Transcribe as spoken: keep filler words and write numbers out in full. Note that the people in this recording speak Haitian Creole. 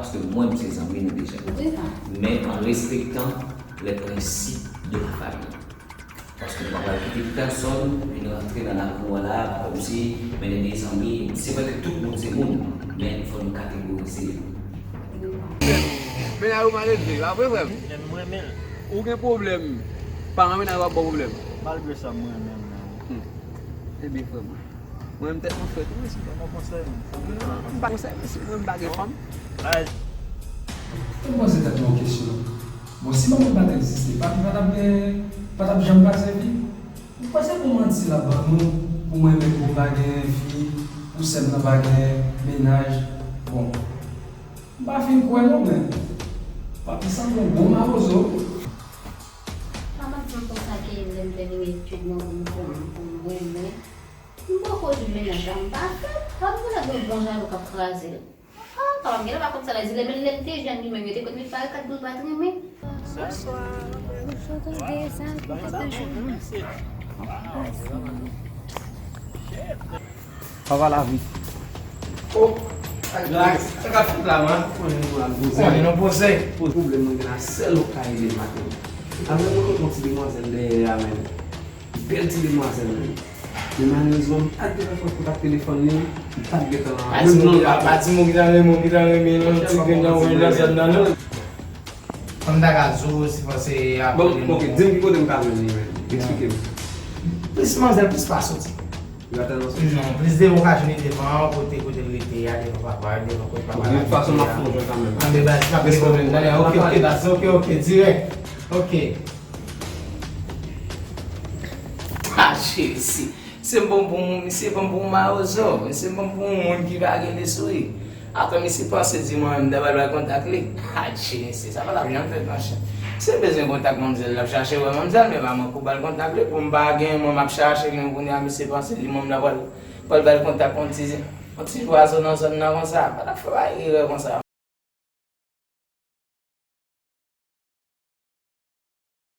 Paske mwen, m se zanmi nou deja. Men an respektan les principes de la famille. Paske m pa pral kite pèsonn vin rantre nan lakou an la, kòmsi, men de zanmi, se vre ke tout moun se moun, men fò nou kategorize yo. Men la yo mal elve, pa vre frè m? Ou gen pwoblèm, paran mennaj w ap ba w pwoblèm. Malgre sa, mwen menm nan. Ebyen frè m, mwen menm tèt mwen frèt wi mesye. Kòman konsèy mwen? M pa konsèy mesye, mwen m pa gen fanm. Fè m poze tèt mwen yon kesyon. Bon, si manman pa t egziste, papi pa t ap gen, pa t ap janm pase vi? Ou kwè se pou manti l ap ban nou, pou mwen menm pou m pa gen fi, pou sè m nan pa gen mennaj? Bon, m pa fin kwè non, men papi sanble yon bon mawozo. Manman di m konsa ke lè m tèmine etid mwen pou m pou m pou m renmen. M poko jwenn mennaj la, m pa fè l. Sa vle di gen bon jalou k ap kraze l. Ah, papa m genlè pa konn sa l ap di, lè menm lè m te jèn li menm, yo te konn met barikat pou l pa t renmen. Papa lavi. Oh, sa k ap fèt la man? Konnen nou al poze. Konnen nou poze. Poze pwoblèm mwen gen la, sèl ou ka ede m maten. Apre mwen kontre yon ti demwazèl dèyè a menm. Bèl ti demwazèl menm. Men malerezman m pa t gentan fè kontak telefòn li, m pa t gentan. Pa di moun, pa di moun ki ta renmen, ki ta renmen non ti grenn nan wè nan zòn nan non. Kòm ta ka di w, si fò se apre. Bon, ok, di m ki kote m ka jwenn li menm. Eksplike m. Plis manzè, plis pa soti. Yo atann ansanm. Non, plis devan w ka jwenn li devan kote, kote l rete a, devan papa, devan kote papa. De tout fason, m ap fè yon jwèt kanmenm. Anben baz, pa gen pwoblèm. Dayè, ok, ok, baz, ok, ok, dirèk. Ok. Ah, cheri, si. Se bon pou moun, misye bon pou mawozo, misye bon pou moun ki pa gen lespri. Atò misye panse di mwen menm ta pral bay kontak li. Adje mesye, sa pa t ap janm fèt monchè. Si l bezwen kontak manmzèl, l ap chache wè manmzèl, men pa mwen k pou ba l kontak li. Pou m pa gen mwen m ap chache li, men kounye a misye panse li menm l ap pral, pral ba l kontak yon ti, yon ti zwazo nan zòn nan konsa. Pa t ap fè bay erè konsa.